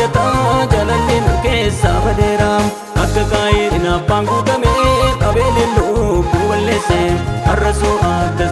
baay'ata, jaalalli nu keessaa badeera. Akka Qaayin abbaan guutame, Abeelin lubbuu balleesse. Har'a soo akka